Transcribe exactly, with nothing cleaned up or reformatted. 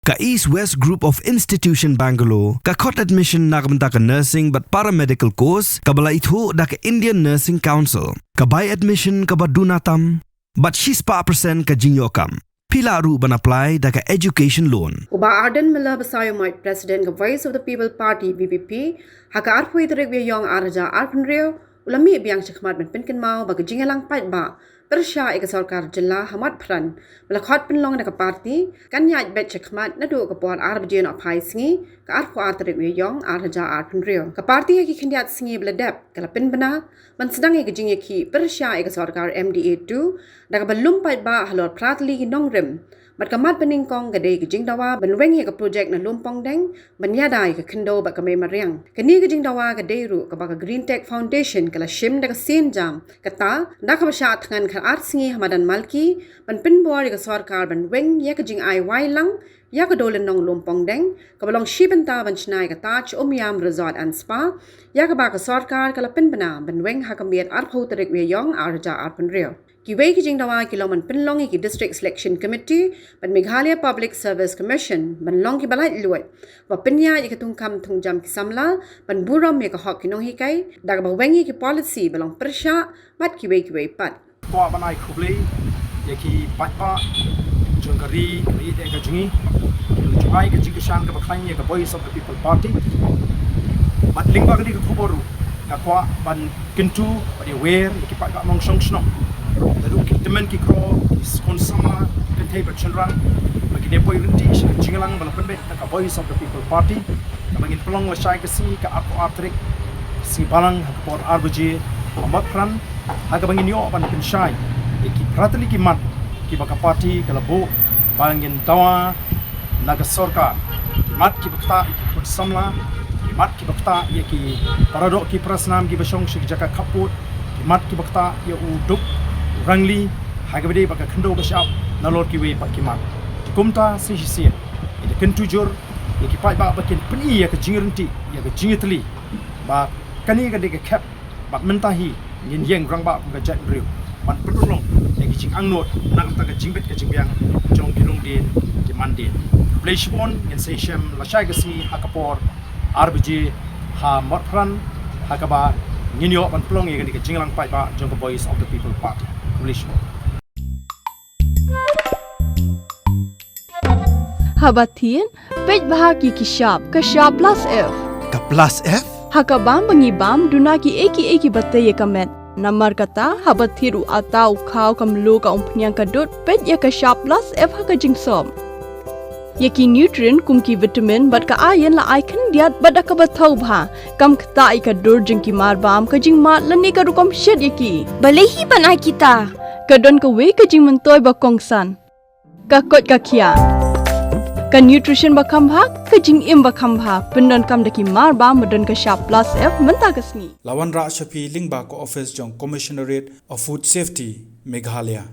Ka East West Group of Institution Bangalore ka khot admission na ka bynta ka nursing bad paramedical course kaba la ithuh da ka Indian Nursing Council. Ka bai admission kaba duna tam bad shispah percent ka jingïoh kam. Phi lah ruh ban apply da ka education loan. U Bah Ardent Miller Basaiawmoit, President ka Voice of the People Party, V P P, ha ka arphew tarik Ïaïong ar hajar arphew hynriew, u la mih biang shakhmat ban pynkynmaw ba ka jingïalang paidbah pyrshah ïa ka sorkar jylla ha Motphran ba la khot pynlong da ka party kan ïaid beit shakhmat naduh ka por ar baje nohphai sngi, ka arphew ar tarik Ïaïong ar hajar arphew hynriew. Ka party ha ki khyndiat sngi ba la dep ka la pynbna ban sdang ïa ka jingïakhih pyrshah ïa ka sorkar M D A two da kaba lum paidbah halor phra tylli ki nongrim. Bad ka mat banyngkong ka dei ka jingdawa ban weng ïa ka projek na Lumpongdeng ban ïada ïa ka khyndew bad ka mei mariang. Kane ka jingdawa ka dei ruh kaba ka Green Tech Foundation ka la shim da ka sienjam, kata da kaba shah thngan khatar sngi ha madan Malki ban pynbor ïa ka sorkar ban weng ïa ka jingai wai lang ïa ka dewlynnong Lumpongdeng kaba long shi bynta ban shna ïa ka Taj Umiam Resort and Spa, ïa kaba ka sorkar ka la pynbna ban weng ha ka miet arphew tarik Ïaïong ar hajar arphew hynriew. Kiwei ki jingdawa ki long ban pynlong ïa ki District Selection Committee bad Meghalaya Public Service Commission ban long kiba laitluid, ba pynïaid ïa ka thungkam thungjam ki samla ban burom ïa ka hok ki nonghikai da kaba weng ïa ki policy ba long pyrshah bad kiwei kiwei pat. Kwah ban ai khublei ïa ki paidbah jong ka ri, ka ri de ka jong ngi, ki la ju ai ka jingkyrshan kaba khlaiñ ïa ka Voice of the People Party. Bad lyngba kane ka khubor ruh nga kwah ban kyntu bad ïawer ïa ki paidbah nongshong shnong, naduh ki tymmen ki kro, ki khun samla, kynthei bad shynrang, ba kin ïa poi ryntih sha ka jingïalang ba la pynbeit da ka Voice of the People Party kaba ngin pynlong lashai ka sngi, ka arphew ar tarik, sngi balang, ha ka por ar baje ha Motphran, ha kaba ngin ïoh ban pynshai ïa ki phra tylli ki mat kiba ka party ka la buh ba ngin dawa na ka sorkar. Ki mat kiba ktah ïa ki khun samla, ki mat kiba ktah ïa ki paradoh ki parasnam kiba shong sha ki jaka khappud, ki mat kiba ktah ïa u duk u rangli, ha kaba dei bad ka khyndew ba shyiap, nalor kiwei pat ki mat. Kumta sa shisien ngi da kyntu jur ïa ki paidbah ba kin pyni ïa ka jingryntih, ïa ka jingïatylli, ba kane ka dei ka khep bad mynta hi ngin ïeng rangbah kum ka jaitbynriew ban pynurlong ïa ki jingangnud na ka bynta ka jingbit ka jingbiang jong ki longdien ki mandien. Khublei shibun, ngin sa ïashem lashai ka sngi ha ka por ar baje ha Motphran, ha kaba ngin ïoh ban pynlong ïa kane ka jingïalang paidbah jong ka Voice of the People Party. Khublei shibun. Haba thied, peit bha ki ki shap, ka shap plus F. Ka plus F? Ha ka bam ba ngi bam, duna ki ei ki ei kiba tei ïa ka met. Namar kata, haba thied u atta, u khaw, ka mluh, ka umphniang, ka dud, peit ïa ka shap plus F ha ka jingsop. Ïa ki nutrient kum ki vitamin bad ka iron la ai khyndiat bad da kaba thaw bha. Kam ktah ïa ka dur jong ki mar bam, ka jingmad lane ka rukom shet ïa ki. Balei hi ban ai kita? Ka don kawei ka jingmyntoi ba kongsan. Ka koit ka khiah. Ka nutrition ba kham bha, ka jingim ba kham bha. Pyndonkam da ki mar bam ba don ka shap plus F mynta ka sngi. La wanrah sha phi lyngba ka office jong Commissionerate of Food Safety, Meghalaya.